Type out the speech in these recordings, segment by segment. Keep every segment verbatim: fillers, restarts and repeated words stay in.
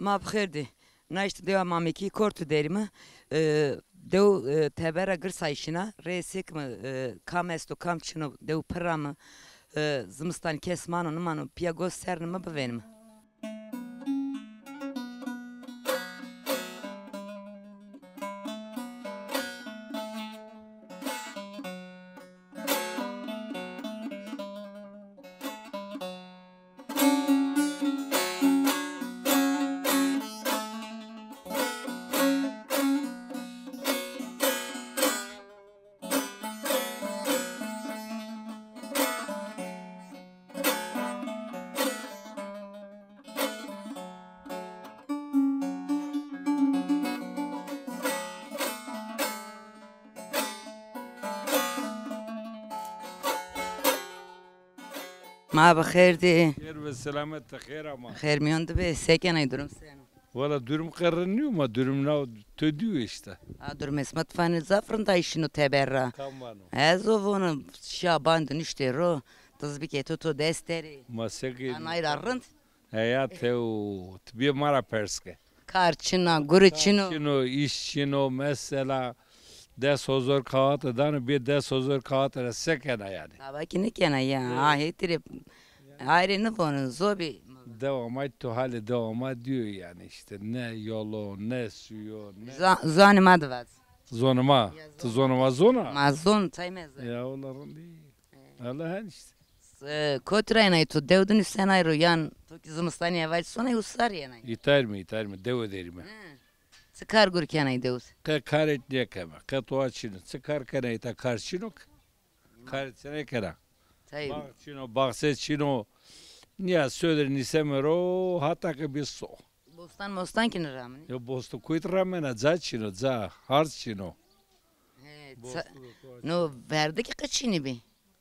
Ma bi xêr dî. Na îşte dewa Mamekî Kortu derîme. E, dew, e, tebera girs ay şina. Rê sêkime, e, kam esto, kam çin o, dew pirra mi. E, zimistan kes mano, nimano, pîya gos ser nime bivênime. Ma bi xêr dî. Xêr ve selamet, ti xêr ama. Xêr mîyon de bê, se kenay, durum seno? Wala durum qe rind nîyo, ma durum na to dîyo îşte. A, durum esma tifanê zaf rind ay şino teber ra. Kam vano? Ez o vono, şa band nuştê ro, tizbikê to to dest der ê. Ma se ke... Anay ra rind? Heya tew, ti bîye ma ra pers ke. Kar çin a, guri çin o. Kar çin o, îş çin o, mesela des hozor kağıt dano, bê des hozor kağıt ra se kena yanî? Taba kî nêkena ya. Evet. Ha, hêtirê ayrê nivonun, zobî. Dewa ma to halê dewa ma dîyo yanî îşte. Ne yol o, ne suy o, ne... Zon-, zonê ma de vaz. Zonê ma? Ya, ti zonê ma zona? Ma zon, tay meze. Ya wala rindî. Allah hen îşte. E, kotî ra yenay to? Dew de nuştenay ro yan to kî zimistanî evaj sonay û sar yenay? Îta rîme, îta rîme, dewe de rîme. Hı. Çi kar gur kenay dew de? Qe karê nêkeme, qe towa çin o. Çi kar kenay, îta kar çin o ke? Kar çi nêkena? Tabii. Bax çin o, baxçe çin o. Nîya sodir nîseme ro, hata ke bî so. Bostan mostan kî nêraminî? Yo, bostan kotî ramena, ca çin o, ca, harz çin o. He, bostan ça-, no verde kî qe çinî bî?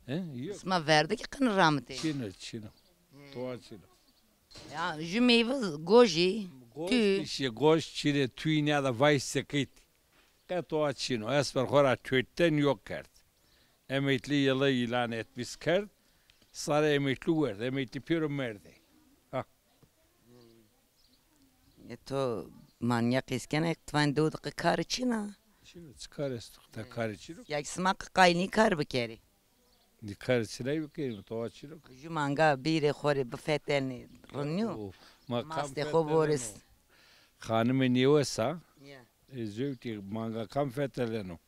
He? Yok. Sima verde kî qe nêramitê? Çin o, çin o. He. Towa çin o. Ya, ju meyve gojî, tû. Goj, îşte goj çin ê, tûyî nîya de vay sekit. Qe towa çin o. Esmer xo ra tötten yok kerd. Emekli yılı ilan etmiş kerd. Sarê emekli werd. Emekli pêro merdê. Ha. E to, ma nîya qîs kenê, ti vanî dew de qe karî çin a? Çin o, çi kar esto? Te karî çin o? Ya kî sima qe qayîl nî kar bikerî? Nî karî çinay bikerî, towa çin o? Ju manga bîrê xo rê bifetelnê, rind nîyo? O, ma kam feteleno? Mastê xo borist. Xanimê nêwes a. Ya. E, zewtî manga kam feteleno?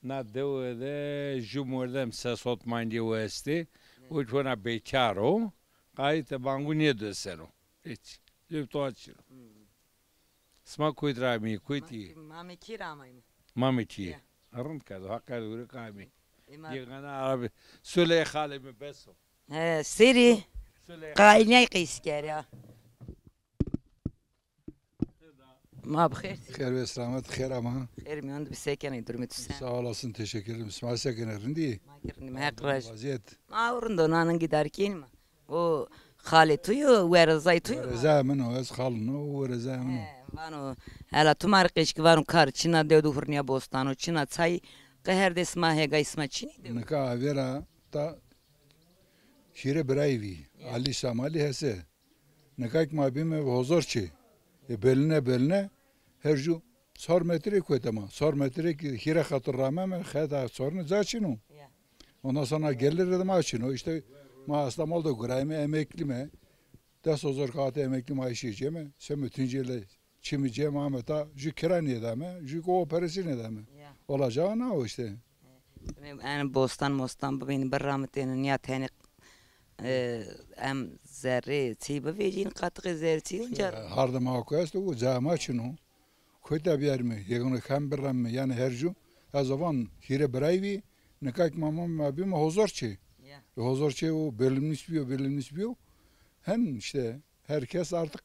Na dewe de ju mordem ses hot mangê estê. O çona bekar o. Qayîl te mangu nêdeseno. Hiç. Zewtî towa çin o. Hmm. Sima kotî ra ameyî, kotî? Ma kî, Mamekî ra amayme. Mamekî. Ya. Rind kerdo, Haq kerdo, gure ke ameyî. Ê ma... Yê gana arabî. Suleyê xalê mi bes o. He, serî. Suleyê... Qayîl ney qîs kerî ya. Ma bi xêr. Xêr ve selamet, xêr ama. Xêr mîyon de bî, se kenê, durumê tu sen? Sağ olasın, teşekkür ederim. Sima se kenê, rindî? Ma kî rindî, Heq raj. Vaziyet. Ma o rind o, nanin gidarkîn ma. O xalê tu yo, werezay tu yo? Wereza min o, ez xalin o, wereza min o. He, vano, hela tu ma rê qeşkî vano kar çin a, dew de hurnîya bostan o, çin a çay, qe her dê sima hêgay sima çinî dew? Nika avêra ta hîrê birayî vî. Ya. Alî Şamalî hese. Nika kî ma bîme hozor çê. E, beline beline, her ju çar metre kotê ma. Çar metre kî hîrê xatir rameme, xeta çarine ca çin o. Ya. Ondan sonra gelir de ma çin o. İşte ma Estamol de gurayme, emeklîme. Des hozor kağıt emeklî maaşı ceme. Seme Tunceli çimî cem ame ta, ju kira nêdame, ju kî operasyonî nêdame. Ya. Olacağı na o işte. Yanî bostan mostan bibînî, biramitêne, nîya tenê, e, em zerrê çî bivêcîn, qatixê zerrê çî onca. Hardê ma ku esto, o cayê ma çin o. Kotî biyarîme, yegûnê kam biramîme, yanî her ju, ez o van hîrê birayî vî, nika kî ma, ma, ma bîme hozor çê. Ya. E, hozor çê o bölünmüş bîyo, bölünmüş bîyo. Hen işte, herkes artık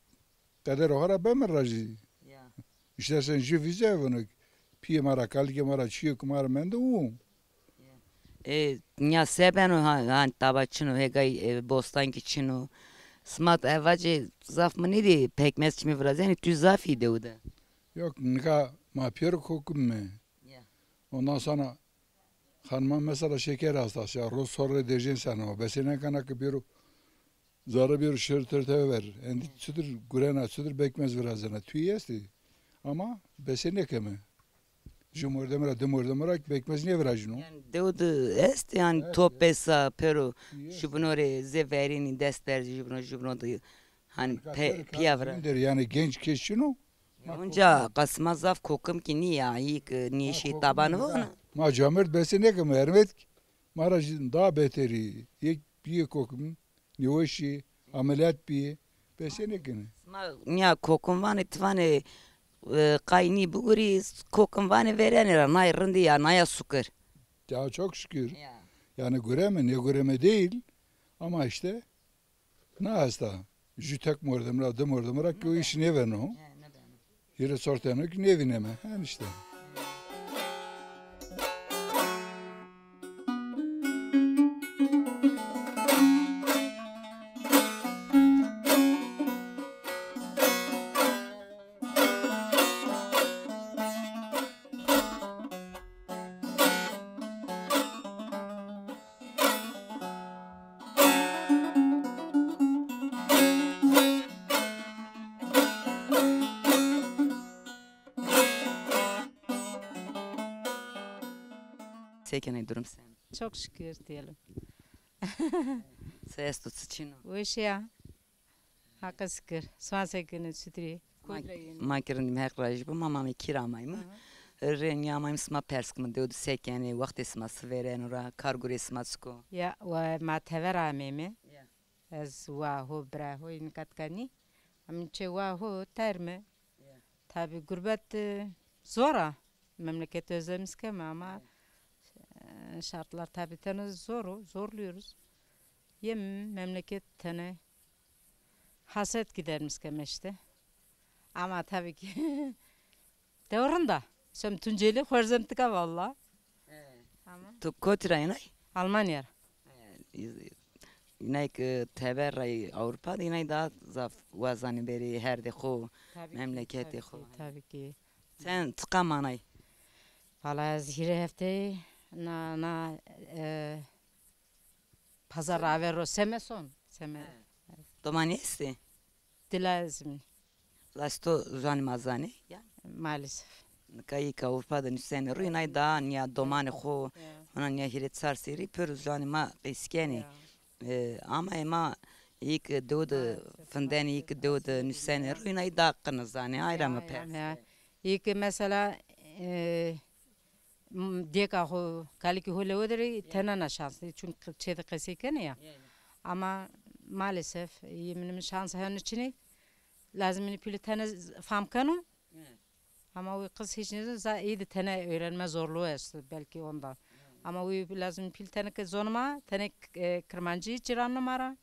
qederê xo ra beme rajî. Ya. İşte sen jü vîze vûnuk. Pîyê ma ra, kalikê ma ra, çîyê ku ma ra mende û. Ya. E, nîya se beno ha-, han taba çin o, hêgay, e, bostan kî çin o. Sima ti evacê zaf mi nêdî, pekmez çimî virazenî, tu zaf î dew de. Yok, nika ma pêro kokimîme. Ya. Ondan sonra hanıma mesela şeker hastası ya, roz sorre dejên sen ama. Besenê kena ki bêro Zara bêro şirtir tever. Endî çitur gurena, çitur bekmez virazena. Tuyî estî. Ama bese nêkeme. Ju mordemî ra, di mordemî ra bekmez nêvirajîno. Yanî dew de est, yanî top besa, pêro jubîno rê zê verênî dest berdî jubîno, jubîno de hanî pîya vira. Der, yanî genç kes çin o. Onca qasma zaf kokim kî nîya, yîk nîyeşî taban vona. Ma camêrd bese nêkeme, hermet kî. Ma ra jî daha beterî. Yek bîye kokim, nêweşî, ameliyat bîye. Bese nêkene. Ma nîya kokim vanê, ti vanê, e, qaynî bigurî, kokim vanê verênê ra, nay rindî ya, naya sukir. Ya çok şükür. Ya. Yani gureme, ne gureme değil. Ama işte ne hasta. Ju tek mordem ra, di mordem ra ki o iş nêbeno. Hîrê sorteno ki nêvîneme. Hen işte. Se kenê, durum sen? Çok şükür diyelim. Se esto, çi çin o? Weş ya. Heqî şikir. Sima se kenê, çitur ê? Ma, ma kî rind îme, Heq razî bo. Ma, ma ameyme kî ra amayme. Rê nîya amayme sima pers kime, dew de se kenê, wextê sima si vêreno ra, kar gurê sima çik o? Ya, wa ma tever ameyme. Ya. Ez wa ho, bira ho, nika tika nî. Amî çê wa ho, terme. Ya. Tabi gurbet, e, zor a. Memleketi özlemiş keme ama, e, şartlar tabi tene zor o, zorluyoruz. Yem memleket tene hasret gidermiş keme işte. Ama tabii ki dew rind a. Şem Tunceli, xo erzem tika valla. He. Ama tu kotî ra yînay? Almanya ra. He, îz-, înay ke teber ra yî Ewropa de, înay daha zaf wazanê berê herdê xo, memleketê xo. Tabii ki, tabii ki. Sen çiqa manay? Valla ez hîrê hefteyî na, na, e, pazar ra aver ro seme son. Seme. He. Domanî estê? Dila ez mi. Lasto ziwanê ma zanê ya? Maalesef. Nika yî ke Ewropa de nusene ro, înay daha nîya domanê xo, hona nîya hîrê çar serrî pêro ziwanê ma qesî kenê. E, ama ema yî ke dew de findenê, yî ke dew de nusene ro, înay daha qine zanê. Ay ra mi pers. Yî ke mesela, e, m-, dêka xo, kalikê xo lewe der ê, tena na şans. Çünkü çê de qesey kenê ya. Ama maalesef, yê min, min şans heno çinê. Lazim inî pîlî tene z-, fam keno. Ama o kız hiç ne za-, iyi de tene öğrenme zorluğu esto belki ondan. Ama o lazim pîlî tene ke zonê ma, tene, e, Kirmancî cîranê ma ra.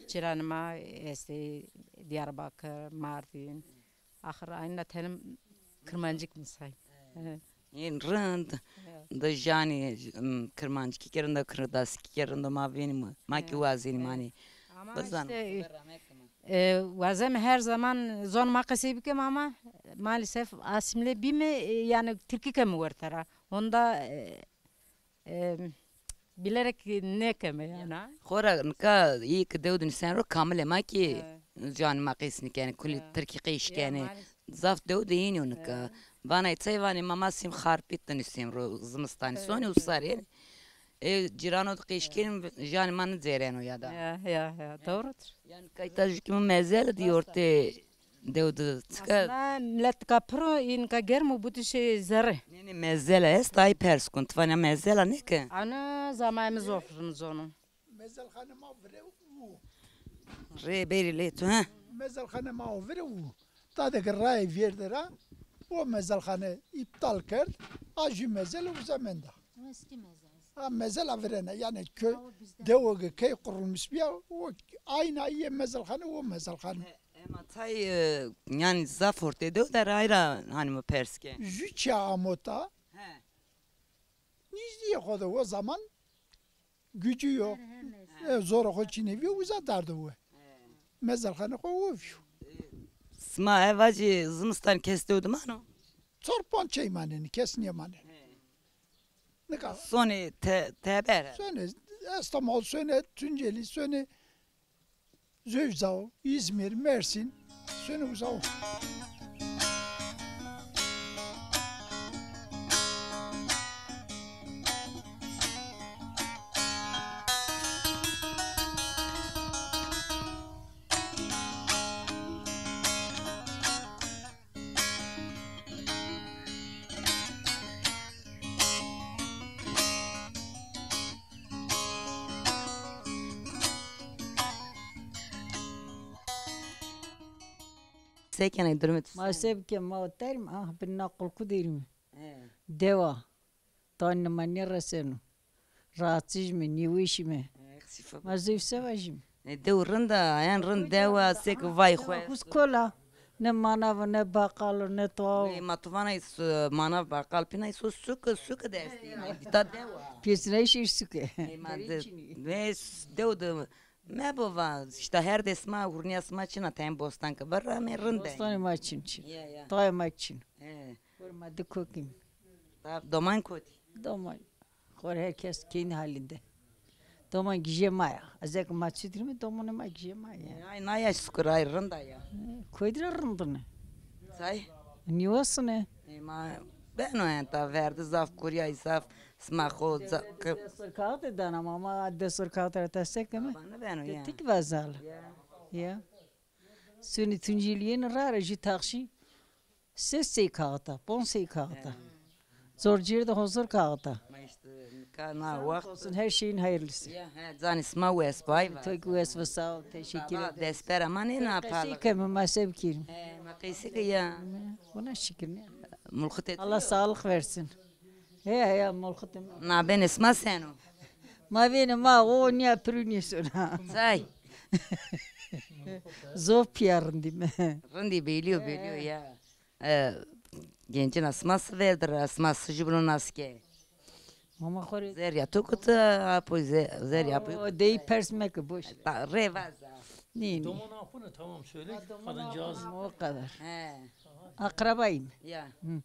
Cîranê ma estê Diyarbakır, Mardin. Axir ayna tenim Kirmancik mi say. Ê rind, de janî, m, Kirmancikî ke rind o, Kirdaskî ke rind o, ma vînîme. Ma kî wazenîme hanî. Ama bizan. İşte, e, wazeme her zaman zonê ma qesey bikeme ama maalesef asimle bîme, e, yani Tirkî keme werte ra. Onda, e, e, bilerek nêkeme ya. Xora nika yî ke dew de nusene ro kamilê ma kî ziwanê ma qesey nêkenê, kulî tirkî qesey kenê. Zaf dew de înî yo nika. Vanê çay, vanê ma, ma sîm Xarpît de nusîm ro, zimistanî sonê usarê. E, cîrano de qesey kenê, ziwanê ma nêcêreno ya da. Ya, ya, ya, doğrudur. Yani kayta jû kî mi mezele dî ortê dew de çika. Aslında millet nika piro, ê nika germ o, butî şey zerre. Nê, nê, mezela est, ay pers kon. Ti vanê mezela nê ke? Ana, zamanê mi zof rind zono. Mezelxane ma vire û. Rê berî lê tu, he? Mezelxane ma o vire û. Tade ke rayê vêrde ra, o mezelxane îptal kerd, a jû mezele uza menda. Eski mezele. Ha, mezela virene, yani köy, dewe ke key kurulmuş bîya, o ayna yê mezelxane, o mezelxane. E, ema tay, e, yani zaf ortê dew de, ay ra hanî mi pers ke. Jû çîya amo ta. He. Nîjdîyê xo de o zaman gücü yo. E, zorê xo çinê vîyo, uza dardo we. Mezelxanê xo o vîyo. Sima e vacî zimistan kes dew de mano? Çor ponc çey manenî, kes nêmanenî. Nika sonê te-, teber. Sonê Estemol, sonê Tuncelî, sonê Zewzaw, İzmir, Mersin, sonu uzaw. Se kenê durumê tu? Ma se bike, ma oterîme, ah, bin na qulku derîme. He. Dewa. Tanî ma nêreseno. Rahatsız îme, nêweş îme. He, xisîfe. Ma zewse vajîme. E, dew rind a, ayan rind dew a, seke vay xo. Hus kol a. Ne manav o, ne baqal o, ne tuaw o. E, ma tu vana îs-, manav baqal pîna îso suke, suke de estî. Dîta dew a. Pêsinayîşê suke. E, ma de, ne s-, dew de mebo va, îşte her de sima, hurnîya sima çin a, tayên bostan ke ver amê rind a. Bostanê ma çin, çin. Ya, ya. Tayê ma çin. He. Xor ma di kok îme. Doman kotî? Doman. Xor her kes kendi halinde. Doman gijê ma ya. Ez eke ma çi dirîme, domanê ma gijê ma ya. Ay, na ya şukur, ay rind a ya. Koyî de rind ine. Say? Nîwes ine. E, ma beno enta verdi zaf kurîyay zaf sima xo za-, qi- Destor kağıt dana ama, ama destor kağıt ra ta se keme? Bana beno ya. Tik vazal. Ya. Ya. Suni Tunceli'nin rara jü takşi. Ses sey kağıta, pon sey kağıta. He. Zor cêr de hozur kağıta. Ma îşte ka na wext. Olsun, her şeyin hayırlısı. Ya, he, canê sima wes bay va. To ki wes va, sağ ol, teşekkür ederim. Destpera ma nêna pala. Qesey keme, ma se bikîrim. He, ma qesey ke ya. Buna şükür ne? Mulxitê. Allah sağlık versin. He, he, ya mulxitê ma. Nabênê sima seno? Ma vêne ma o nîya pirû nêsona. Say. Zof pîya rindîme. Rindî bêlîyo, bêlîyo ya. E, gencina sima si verdi ra, sima si jubino nas ke. Mama xo rê. Zerrîya to kut, apo ze-, zerrîya apo. O, dey pers meke, boş. Ta, rê vaza. Nî, nî. Domon apını tamam söyle kadıncağız. O kadar. He. Akrabayım. Ya. Hı.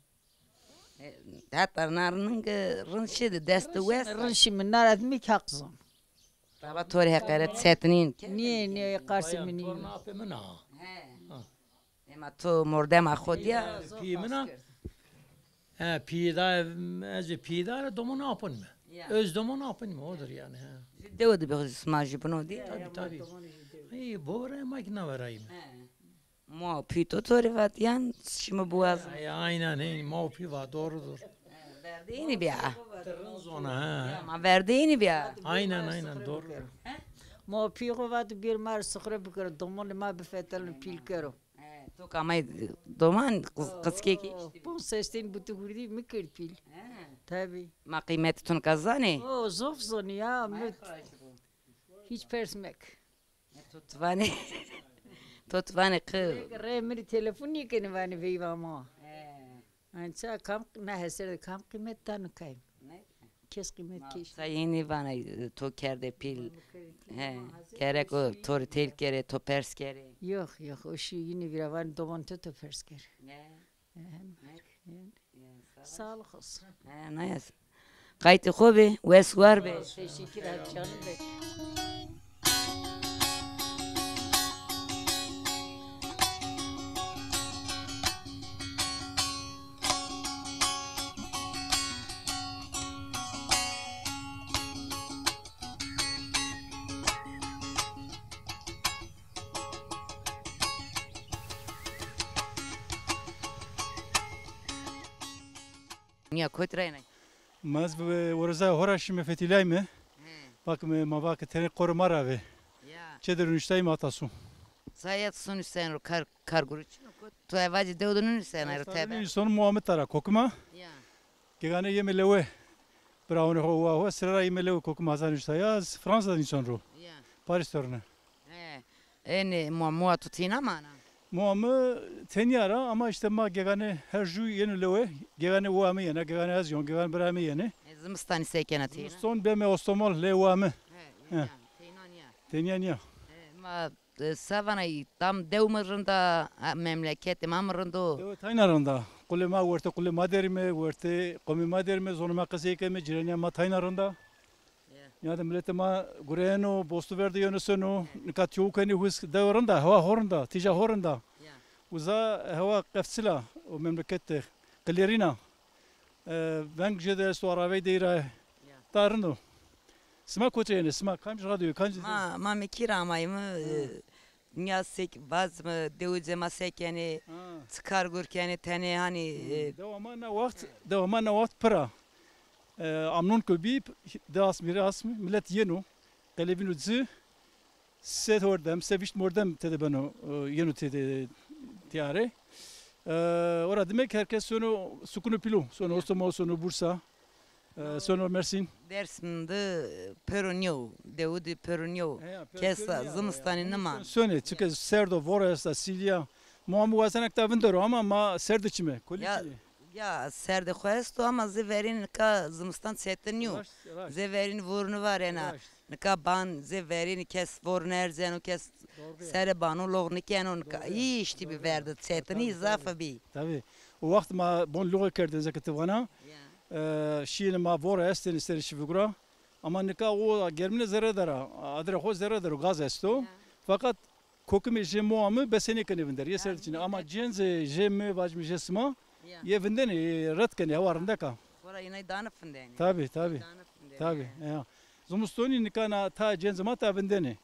E, heta na rind ke rind şi de dest de wes. Rind şi mi, narat mi ki haq zon. Baba to rê heqeret çetinîn. Nîye, nîye, qarsê mi nîye. Torna apê min a. He. Ha. Ema to mordema xo dîya. Pîyê min a. He, pîyê da, ez pîyê da re domon apin mi? Ya. Öz domon apin mi? Odur yani, he. Dewe de bi sima jubino dî. Tabii, tabii. Ey, bore ma ki na verayım. He. Ma pî to to rê vat yan şima biwazin? Ay, aynen, hey, ma pî va, doğrudur. Verdênî bîya. Ti rind zona, ha. Ya, ma verdênî bîya. Aynen, aynen, doğru. Ma pî xo vat bir mar sifre bikero, domonê ma bifetelno pîl kero. He, to kamay doman qız, qizkekî? Pon sestên buti hurdî mi kerd pîl. He. Tabii. Ma qîmetê tun ka zanê? O, zof zanî ya. Hiç pers mek. E, to ti vanê, to ti vanê qi. Rê mi rê telefon nêkenê, vanê veyva ma. He. Anca kam, na heser de kam qîmet dano kay. Ne? Kes qîmet keş. Sa yenî vanê to kerde pîl. He. Gerek o to rê têl kerê, to pers kerê. Yok, yok, o şî yine vîra vanê doman to to pers kerê. He. Sağlık olsun. He, nayas. Qaytê xo bê, wes war bê. Teşekkür ederim canım benim. Nîya kotî ra yenay? Ma ez bi wereza hora şîme, fetîlayme. He. Vakime, ma vake tenê qorê ma ra vê. Ya. Çê de nuştayme hata su. Sayet su nuştayno, kar, kar guru çino kot. To evacî dew de nuştayno ro tebe. Nuşton, moa mi tara, kokima. Ya. Gegane yeme lewe. Biraunê xo, wa xo, sira ra yeme lewe, kokima, haza nuştaya, ez Fransa de nîson ro. Ya. Paris torne. He. Enê moa, moa tu tîna mana? Moa mi tenya ra, ama îşte ma gegane her ju yeno lewe, gegane wa mi yena, gegane ez yon, gegane bira mi yenê. E, zimistanî se kena tîna? Zimiston beme ostomol lê wa mi. He, ya, teyna nîya. Tenya nîya. E, ma, e, se vana, tam dew mi rind a, a, memleketê ma mi rind o? Dewe tayna rind a. Qulê ma wertê qulê ma derîme, wertê qomê ma derîme, zonê ma qesey keme, cîranîya ma tayna rind a. Ya. Ya de miletê ma gureyeno, bostu ver de yeno seno, nika tîyo kenê hus, dewe rind a, hewa ho rind a, tîja ho rind a. Ya. Uza hewa qefsil a o memleket de, qilêrîn a. E, veng jêde esto, aravey dey ra. Ya. Ta rind o. Sima kotî yenê, sima kamcî radyo, kamcî... Ma, ma Mekî ra amayîme, e, Nya sek vazme, dewicê ma se kenê, ha, çi kar gur kenê, tenê hanî, hmm, e, dewa ma na waxt, dewa ma na waxt pir a. E, amnon ke bî, di asmî, hîrê asmî, milet yeno, qelebîno ci, se mordem, se vîşt mordem tede beno, e, yeno tede tîyare. E, ora dime ke her kes sono sukuno pîlo, sono, ya, Ostoma, sono Bursa. E, sono Mersîn. Dersim de pero nîyo, dewi de pero nîyo. He ya, pero, kes, pero nîyo, zimistanî ya, niman. Sonê, çike serd o, vore esta, sîlî ya. Ma mi wazena ke ta vindero ama ma serd de çime, kolî çime. Ya, serdê xo esto ama zê verîn nika zimistan çetin nîyo. Raşt, raşt. Zê verîn vur nivarena. Raşt. Nika ban zê verîn kes vor nerzeno, kes serê bano lox nikeno nika. Î îştî bî ver de, çetinî zaf bî. Tabî. O waxt ma bon loxe kerdên, zeke ti vana. Ya. E, şîyêne ma vore estêne serê şivî gura. Ama nika o germîne zerre der a. Adirê xo zerre der o, gaz esto. Ya. Feqet kokimê jê moa mi besenêkenê vinder. Yê ser de çinê. Ama cêncê jê mi, vacimî jê sima, yê vindenê, yê red kenê, hewa rindek a. Xora înay dane findenê. Tabî, tabî. Tabî, ya. Zimistonî nika na ta cêncê ma ta vindenê.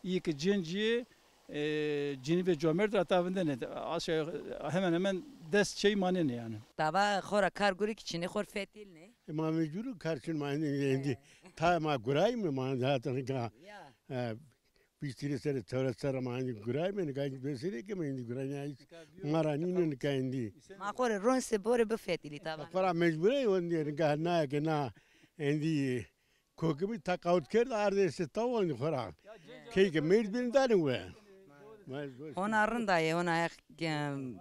Îyê ke cêncî yê, e, cinî ve comerd ra ta vindenê. Aşağı hemen hemen des çey manenê yanî. Taba xora kar gurî kî çinê, xor fetelînê. E, ma mecbur o, kar çin ma endî, endî. Ta ma gurayîme ma endî hata nika. Ya. E, vîst hîrê serre, çewres serre ma endî gurayîme, nika endî besenêkeme endî gurayîme. Ma ra nîno nika endî. Ma xo rê ron se bore bifetelî taba. Xora mecbur ê endî, nika naye ke na endî kokimî teqawut kerd, ardê se tawanî xora. Key ke meyîr bîn danê we. Hona rind a yê, hona heq gem.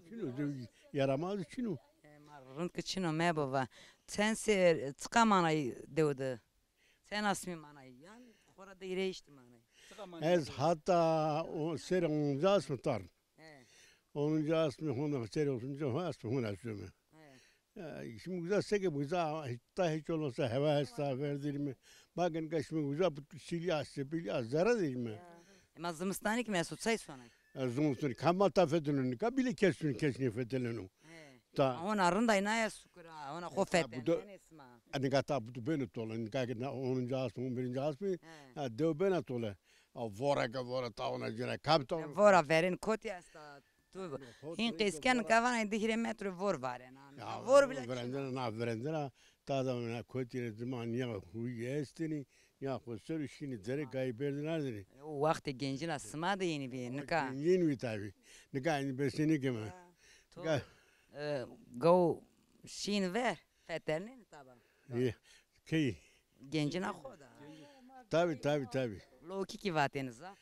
Çin o, yaramaz çin o. E, ma rind ke çin o, mebo va. Sen ser, çiqa manay dew de? Sen asmî manay? Yan xora de hîrê îştî manay? Ez hata o serê onuncu asmî tarn. He. Onuncu asmî hona, serê onuncu asmî hona sume. He. Ya, şimdi güzel, seke güzel, ta hiç olmazsa hava esta, verdirme. Bakın kaç şimdi güzel, bu sili astı, bili astı, zara değil mi? Ya. E, ma zimistanî kî meso çay sonay? E, zimistanî, kama ta feteleno, nika bile kesin, kesin feteleno. He. Ta. Hona rind a, naya sukura, hona xo fetelnenê sima. E, nika ta bu beno tole, nika ke na onuncu asmî, on birinci asmî, ha, dew bena tole. A, vore ke vore ta ona cine, kam ta ona. E, vora verên kotî esta? Tu hîn qîs ken, nika vana di hîrê metro vor varena. Ya, vor bile virendena, na virendena, ta da na kotî re dima nîya huyî estênî, nîya xo ser o şînî, derê kayî berdî nardênî. O wextê gencîna sima de yenî bî, nika. Gencîn bî tabî. Nika enî besenêkeme. Ya, to, e, gaw şîn ver, fetelnenî taba. Key? Gencîna xo da. Tabî, tabî, tabî. Lokî kî vatêne zaf.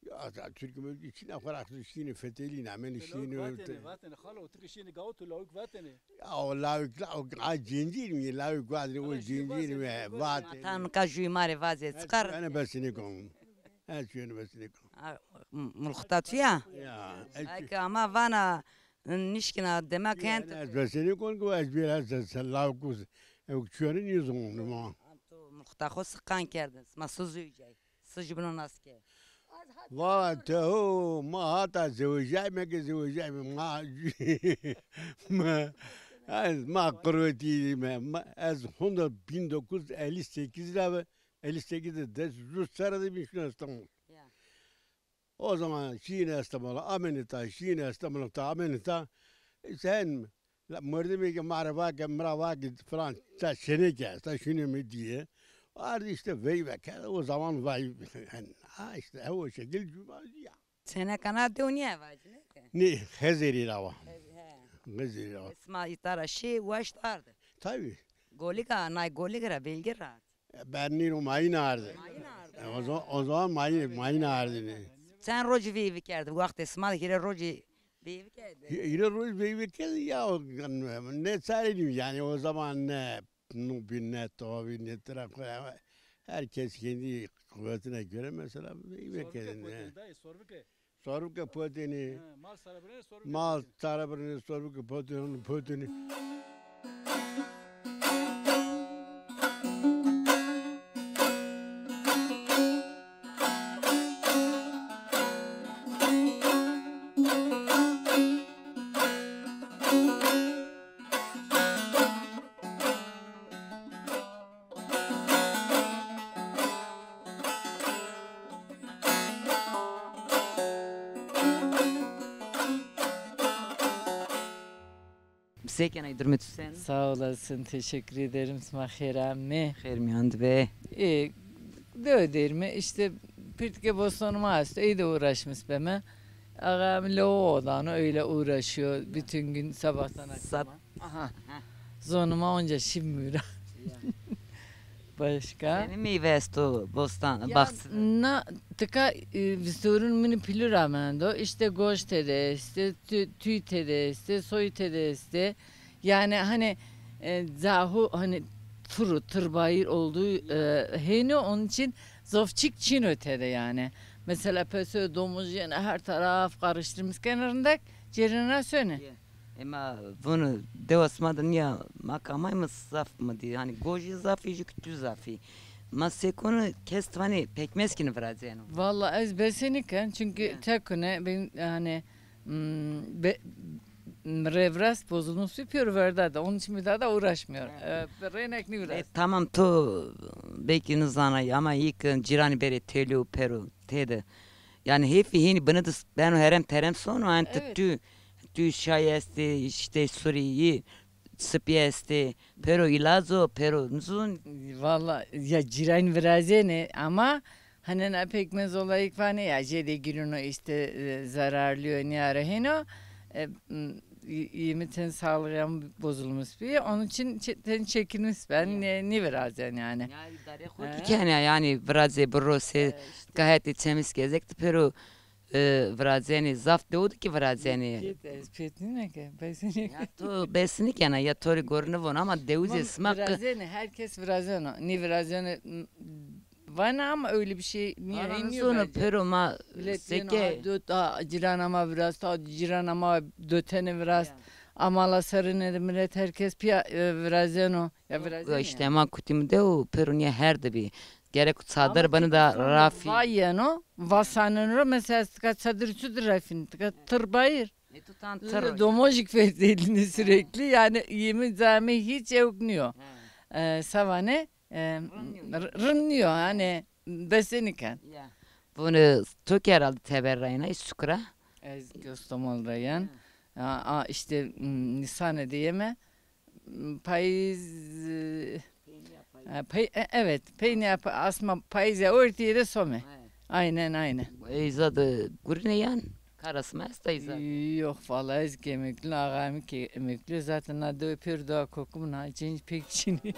Ya, ya, Türk mülkü için xo ra şînê fetelî, namenê şînê. Lawik vatêne, vatêne, xalo, tu ke şînê gaw, tu lawik vatêne. Ya, o lawik, lawik, a, cincîr mi, lawik vatêne, o cincîr mi, vatêne. Ata nika jûyê ma rê vazê, çiqar. Ene besinê kom. Ez çûyêne besinê kom. A, m-, mulxita tu ya? Ya, ez çû- Ay ke ama vana, nişkina demek hend. Ez besinê kom ke ez bir ez, ez lawik, ew çûyêne nîzon ma. Tu mulxita xo siqan kerdin, ma su zûycay. Sicbino nas ke. Valla te ho, ma hata zewejayme ke zewejayme, ma, ma, ez, ma qirwetî me, ma, ez honda bin dokuz yüz elli sekiz ra ve, elli sekiz de des, zu serre de bî şuna İstanbul. Ya. O zaman şîne İstanbul, amenê ta, şîne İstanbul ta, amenê ta, sen La mordemê ke ma rê vake, mi ra vake filan, ta senêke, ta şûnê mi dîye. Ardî îşte veyve kerde, o zaman vay, ha îşte, o şekil cuma ya. Çêneka na dew nîya vacîne ke? Nê, Xezêrî ra wa. Xezêrî ra wa. Sima îta ra şî, waşt ard. Tabî. Golîk a, nay Golîk ra, Belgî ra. Ben nîno mayîn arde. Mayîn arde. E, o zaman, o zaman mayîn, mayîn arde ne. Çend rocî veyve kerdî? Wextê sima de hîrê rocî veyve kerdî? Hî-, hîrê rocî veyve kerdî ya, o, ne çare diyeyim yani, o zaman ne nû bî, ne tawa bî, ne tira, her kes kendi kuvvetine göre mesela veyve kerdî. Sorbike potênî. He, mal sare birêne, sorbike potênî. Mal sare birêne, sorbike potênî, potênî. Têkena, durumê tu sen? Sağ olasın, teşekkür ederim. Sima xêr amê. Xêr mîyan de be. E, dewe derime işte pirtike bostanıma esto, ey de uğraşmış beme. Ağam lewo odano, öyle uğraşıyor bütün gün sabahtan akşama. Aha. Zonuma onca şimmura. Başka? Senî meyve esto bostan, baxçe? Na tika, e, vistorun mini pilura mendo. İşte goş tede este, tü-, tüy tede este, soy tede este. Yani hani, e, zahu hani turu, tırbayır olduğu, e, heni, onun için zofçik çin ötede yani. Mesela pese domuz yine her taraf karıştırmış kenarında cerina söne. Ema vunu dewa sima de nîya ma kamay mi zaf mi dî. Hani gojî zafî, jû ki tu zafî. Ma se konu kes vanê pekmez kî nîvirazeno. Valla ez besenî ken çünkü tekune ben hani, m, be, m, revrast bozulmuş bir pür verda da. Onun için bir daha da uğraşmıyor. E, renek nîviraz. E, tamam, to belki nizanay ama ilk ciranî berê têlû pero têde. Yani hêfî hênî bini de beno herem terem sono, yani tu, tu şay estê, işte surî, sipî estê, pero îlazo, pero nizon. Valla ya cîran virazêne ama hani na pekmez olayı vanê ya jê de girino işte, e, zararlıyor, nîya reheno. E, m, y-, yemiten sağlığı bozulmuş bir. Onun için çe-, ten çekilmiş ben. Nî-, nîvirazên yani. Ya îdare xo ki kenê yani virazê biro se gayet de temiz gezek de pero e, virazenê, zaf dew de ki virazenê. Pêt, ez pêt nîne ke, besenî. Ya to besenî kena, ya to rê gorî nivon ama dewizê sima qi- Virazenê, herkes virazeno. Nîvirazeno, m, vana ama öyle bir şey nîya, nîya virazeno. Pero ma seke. Dot, a, cirana ma virast, a, cirana ma dotene virast. Ama la serine de millet herkes piya, e, virazeno. Ya virazeno. İşte ma kutî mi de û pero nîya her de bî. Gerek çadir bini da rafî. Vayeno, vasaneno, mesela tika çadir çudir rafîn, tika tır bayır. E, tutan tır. Domojik fetelini sürekli, yani yemi zame hiç ewk nîyo. E, savane, e, r-, rind nîyo, hani besenî ken. Ya. Bunu to ki herhalde teber rayna, iz çukura? Ez Köstemol rayan. A, a, işte, m, Nîsane de yeme. Payîz, e, e, pay-, e, evet, peynîya pa-, asma payîz ya ortîye de some. Aynen, aynen. Ey zade gurine yan, karasma esta ey zade? Yok, vallahi ez ki emekli, ağamî ki emekli. Zaten na dewe pêro dewa kokum, na cenc pek çinî.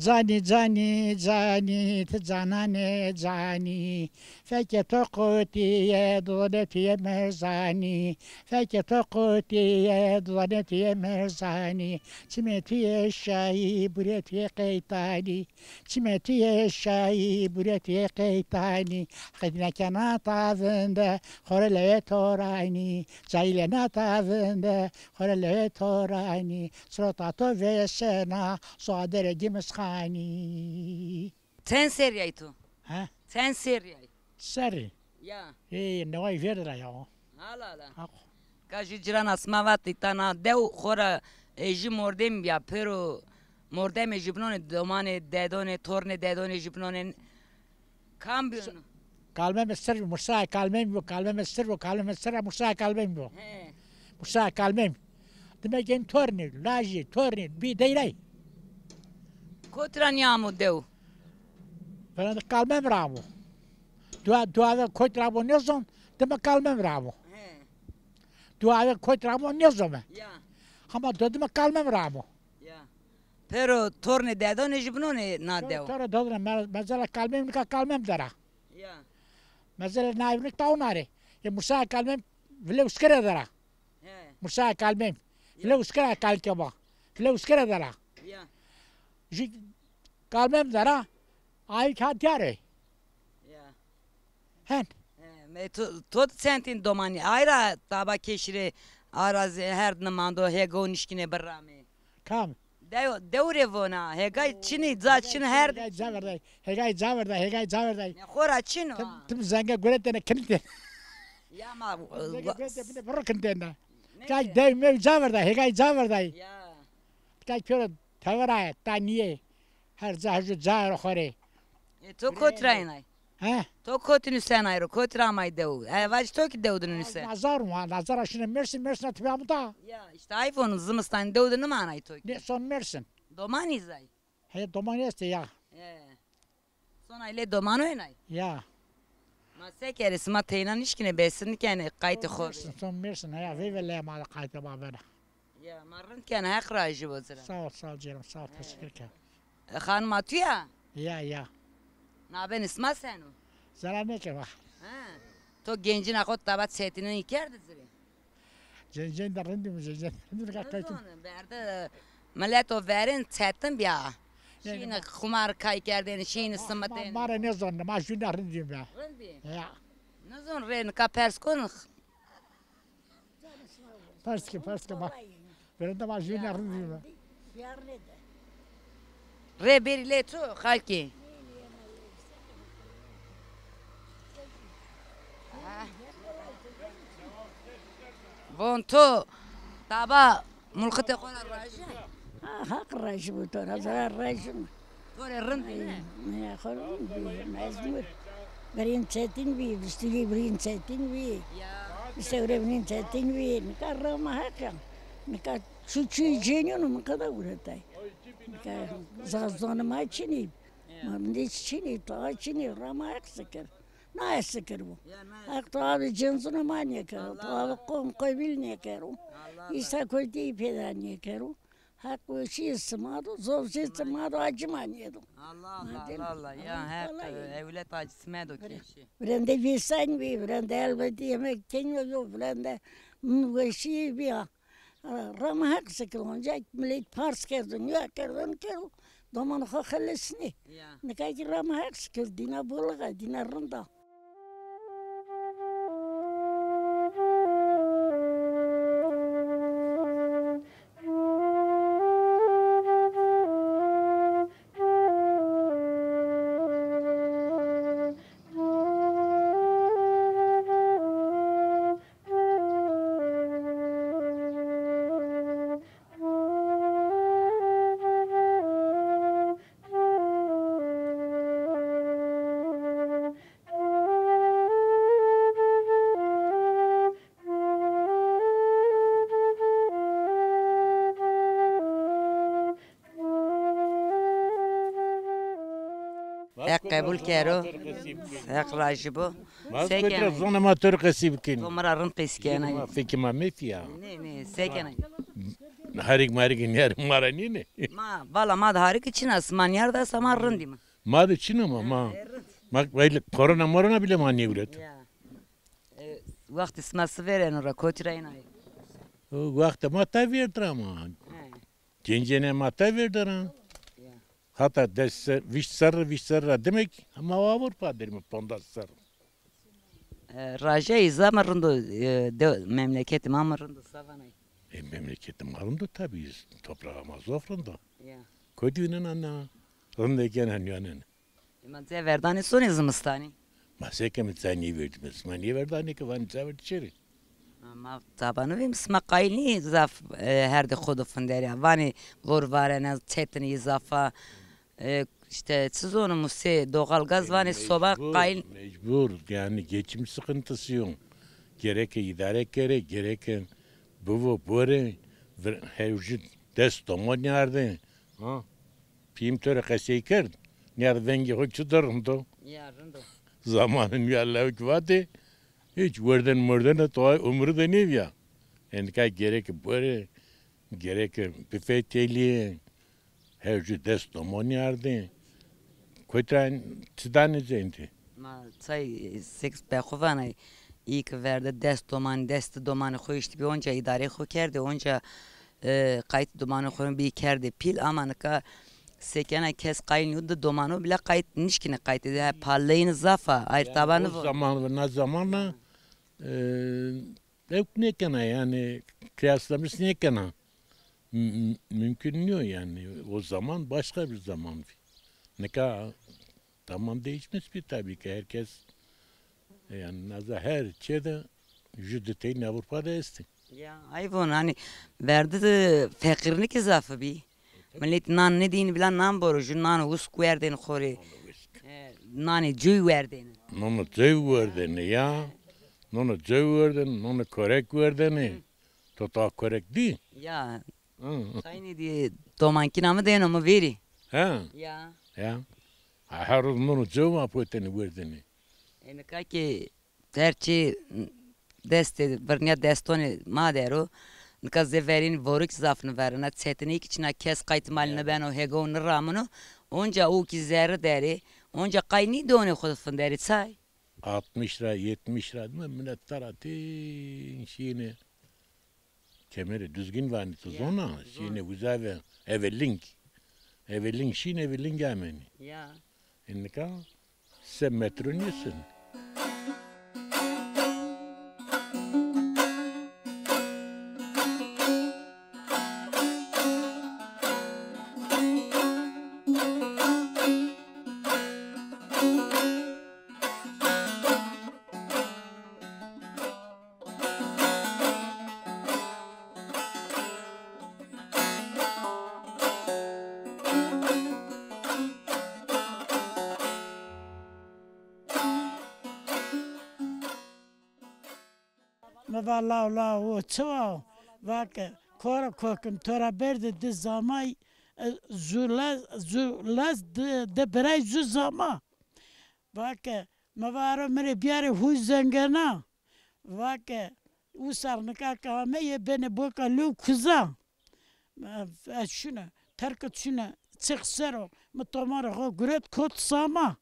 Canî, canî, canî, ti cananê canî. Fekê to qutîye, dudonê to yê merzanî. Fekê to qutîye, dudonê to yê merzanî. Çimê to yê şayî, burê to yê qeytanî. Çimê to yê şayî, burê to yê qeytanî. Heqî dîne ke na tavinde, xo rê lewê to ranî. Cayîlê na tavinde, xo rê lewê to ranî. Sirota to vêşena, soaderê gimisxanî. Çend serrî yay to? He? Çend serrî yay? Serrî. Ya. Ê, neway vêrd ra ya. Hala, hala. Haq. Ka jû cirana sima vatê, îta na dew xora, e, jû mordem bîya, pêro mordemê jubnonê, domanê dedonê, tornê dedonê jubnonê, kam bîyono? Kalmemê Sir bî, Mursaya Kalmemî bo, Kalmemê Sir bo, Kalmemê Sir ra Mursaya Kalmemî bo. He. Mursaya Kalmemî. Dime gen tornî, lajî, tornî, bî deyray. Kotî ra nîyamo dew? Vana di Kalmemî ra amo. Dua, dua ve kotî ra amo nêzon, dime Kalmemî ra amo. He. Dua ve kotî ra amo nêzon me. Ya. Hama do dime Kalmemî ra amo. Ya. Pêro tornê dedonê jubnonê na dew? Tornê dedonê, me-, mezela Kalmemî nika Kalmemî der a. Ya. Mezela nayvnik ta onarê. E, Mursaya Kalmemî Vile Uskere der a. He. Mursaya Kalmemî. Ya. Vile Uskere kalikê ma. Vile Uskere der a. Ya. Jû Kalmemî der a. Ayik ha diyar ê. Ya. Hen. E, me to, to di çentîn domanî. Ayra taba keşîre arazî herd nimando, hêgo nişkîne biramê. Kam? Dew, dewre vona, hêgay çinî, ca çin her. Hêgay ca verday, hêgay ca verday, hêgay ca verday. Ne xora çin o. Tim, tim zenge guretene kinitene. Ya ma, zenge guretene bine biro kinitene. Kay dew mew ca verday, hêgay ca verday. Ya. Kay pêro teveraye, ta nîye. Her ca hejo ca ero xorê. E, to kot raynay? He? To kotî nusenay ro, kotî ra amay dew? E, vac to kî dew di nuse. Nazar ma, nazar a şine Mersin, Mersin a tibi amuta. Ya, işte ay vonu zimistan dew di nimanay to kî. Ne son Mersin. Domanî zay. He, domanî este ya. E. Sonay lê doman oynay? Ya. Ma se kerê sima teyna nişkine besin kene qaytê xo. Mersin, son Mersin, ya, veyve lê ma de qaytê ma bena. Ya, ma rind kena, Heq rajî bo ci ra. Sağ ol, sağ ol canım, sağ ol, teşekkür ederim. E, xanima tu ya? Ya, ya. Nabê nisma seno? Zana nêkema. Ha. To gencina xo taba çetinî kerdî ci rê? Gencên de rindî mi, gencên de rindî mi, ka kaytî. Nizon, berde milet o verin çetin bîya. Şîni xumar kay kerdên, şîni simitên. Ma, ma rê nêzon, ma jûna rindî mi. Rind bî? Ya. Nizon rê nika pers kon. Pers ke, pers ke ma. Verende ma jûna rindî mi. Rê bêrî lê tu xalkî. Von to taba mulxitê xo ra raji? Ha, Haq raji bo to ra, zira raji mi. To rê rind bî ne? Ya, xo rind bî, mecbur. Birîn çetin bî, vistulî birîn çetin bî. Ya. Vistewre birîn çetin bî. Nika rama Heq ya. Nika çu çu cênîno mi qeda guretay. Nika zazdanê ma çinî. Ya. Ma bindê çinî, ta çinî, rama Heq zikir. Na Heq zikir bo. Ya, na Heq. Heq ta abi cenzuna ma nêkero, ta abi qom qebîl nêkero. Allah Allah. Îsa kotî pêda nêkero. Heq weşî sima do, zofzê sima do, acî ma nêdo. Allah Allah, Allah Allah. Ya Heq, ewlet acî sima do keşî. Virende vêsan bî, virende elbetî yemek tenya yo, virende weşî bîya. Rama Heq zikir, onca milet pars kerdo, nîya kerdo, nîkerdo, domanê xo xelesnê. Ya. Nika kî rama Heq zikir, dîna bolixa, dîna rind a. Heq qebul kero. Heq rajî bo. Se kenê? Zonê ma to rê qesî bikin. To mi ra rind qesî kenê. Ma fikê ma mefîya. Nê, nê, se kenê? Harik marik nîyar ma ra nînê. Ma, vala ma de harik çin a, sima nîyar da, sima rind îme. Ma de çin ama ma. Ma belli korona morona bile ma nêwret. Ya. E, wextê sima si vêreno ra, kotî ra ênayê? O wextê ma ta vêrd ra ma. He. Cencênê ma ta vêrd ra. Ya. Hata des ser, vîst serr, vîst serr ra demek ma Avrupa derîme, pondas serr. E, raja îza mi rind o, e, de, memleketê ma mi rind o, sa vanay? E, memleketê ma rind o tabî, toprağa ma zof rind o. Ya. Kotî vînena na, rindê gena nîyanene. E, ma ca verdanê sonê zimistanî? Ma se keme, ca nêverdîme. Sima nêverdanê ke vanê ca verdî çerê? Ma tabano vî, sima qayîl nîyê zaf, e, herdê xo do finderîya. Vanê vor varena, çetin î zaf a. E, îşte çi zono, musê, doğalgaz vanê, soba qayîl. Mecbur, yani geçim sıkıntısı yok. Gereke idare kere, gereke bivo bore, vir-, hewji des domanî ardê. Ha? Pîyim to rê qesey kerd. Nîya de vengê xo çi de rind o? Ya, rind o. Zamanê nîya lewik vatê, hîç worden morden de toay umrî de nêvîya. Endî ka gereke bore, gereke bifetelîyê, her jû des domanî ardê. Kotî ra çi danê zendî? Ma çay seks be xo vanay. Î ki verde des domanî, des di domanî xo îştî bî, onca îdareyê xo kerdê, onca, e, qaytê domanê xo bî kerdê pîl, ama nika Sekena kes qayîl nîyo, di domano bile qayt nişkîne qaytê de. He, palleyni zaf a, ayr tabanî vo. O zaman ve na zamana, e, ewk nêkena, yanî kıyaslamış nêkena. Mü-, mümkün nîyo yanî. O zaman başka bir zaman. Nika zaman değişmiş bir tabii ki. Herkes, e, yanî naza her çê de jü di teyîn Avrupa de estî. Ya, ay von, hanî verdi de feqîrnî kî zaf bî. Millet nan nêdîn, bila nan boro, jü nan usk werdên xo rê. E, nanê coy werdêne. Nono coy werdêne ya. Nono coy werdêne, nono korek werdêne. To ta korek dî? Ya. Hı. Taynî dî domankîna mi dêno mi vêrî. Ha. Ya. Ya. Ha, her roz nono coy ma potêne werdêne. E, nika kî her çî destê, virnîya destonê ma der o. Nika zê verîn vorik zaf niverina. Çetinî kî çina, kes qayt mal nibeno, hêgo niramino. Onca o kî zerre derê. Onca qay nîdonê xo finderê çay. Altmış lira, yetmiş lira değil mi? Millet taratîn şîne. Kemeri Düzgün vanî tu zona. Şîne uza ve eve ling. Eve ling şîne, eve ling amenî. Ya. E, nika se metro nêsin. Mi va law law, o çi wa? Va ke, koro kokim, to ra berdî di zamay, e, zu lez, zu lez di, di biray zu zama. Va ke, mi va ero mi rê biyarê huy zengena. Va ke, usar nika ke ame yê benê boka lew kuza. Ez şune, terkit şune, çix ser o, mi tomarê xo guret kot sama.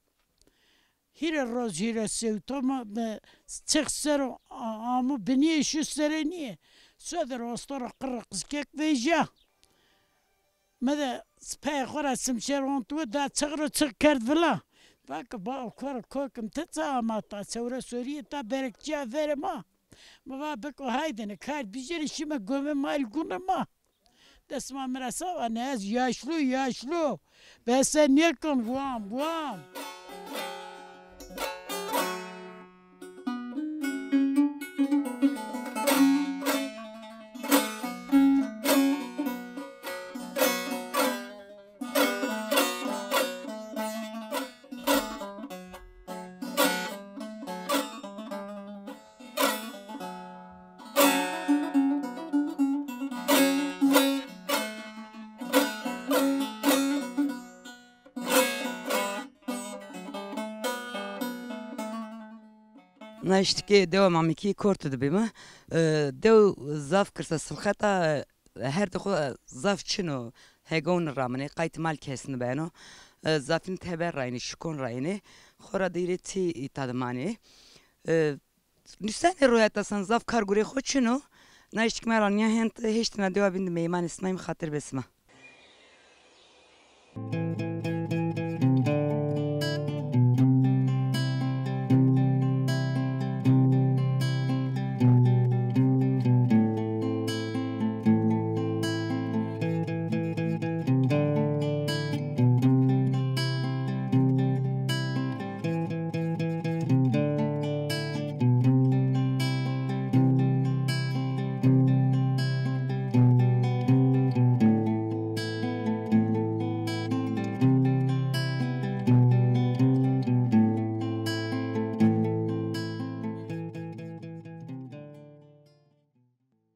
Hîrê roz hîrê sewto mi, mi çix ser o, a-, amo binîye, şû serê nîye. Sodir ostoro qirr qizkek vejya. Mi de peyê xo ra simşer ont wi, da çix ro çix kerd vila. Va ke, ba, kor, kokim, ti ça ama ta, çewre sorîye ta, berekçîya verê ma. Mi va biko haydene, kar bicêrê, şîme gomê ma, îl gune ma. Dest ma mi ra sawa ne, ez yaşlı, yaşlı. Bese nêkim, wam, wam. Na îştikê dewa Mamikî Kortu de bîme. E, dew zaf kirsa silxet a, e, her di xo, e, zaf çin o. Hegewn raminê, qayt mal kes nibeno. E, zafîn teber raynê, şikon raynê. Xora de îrê çî îta de manê. E, nusene royeta san, zaf kar gurê xo çin o. Na îştik ma ra nîya hend, hêştina dewa bîn de meymanê sima yîm, xatir be sima.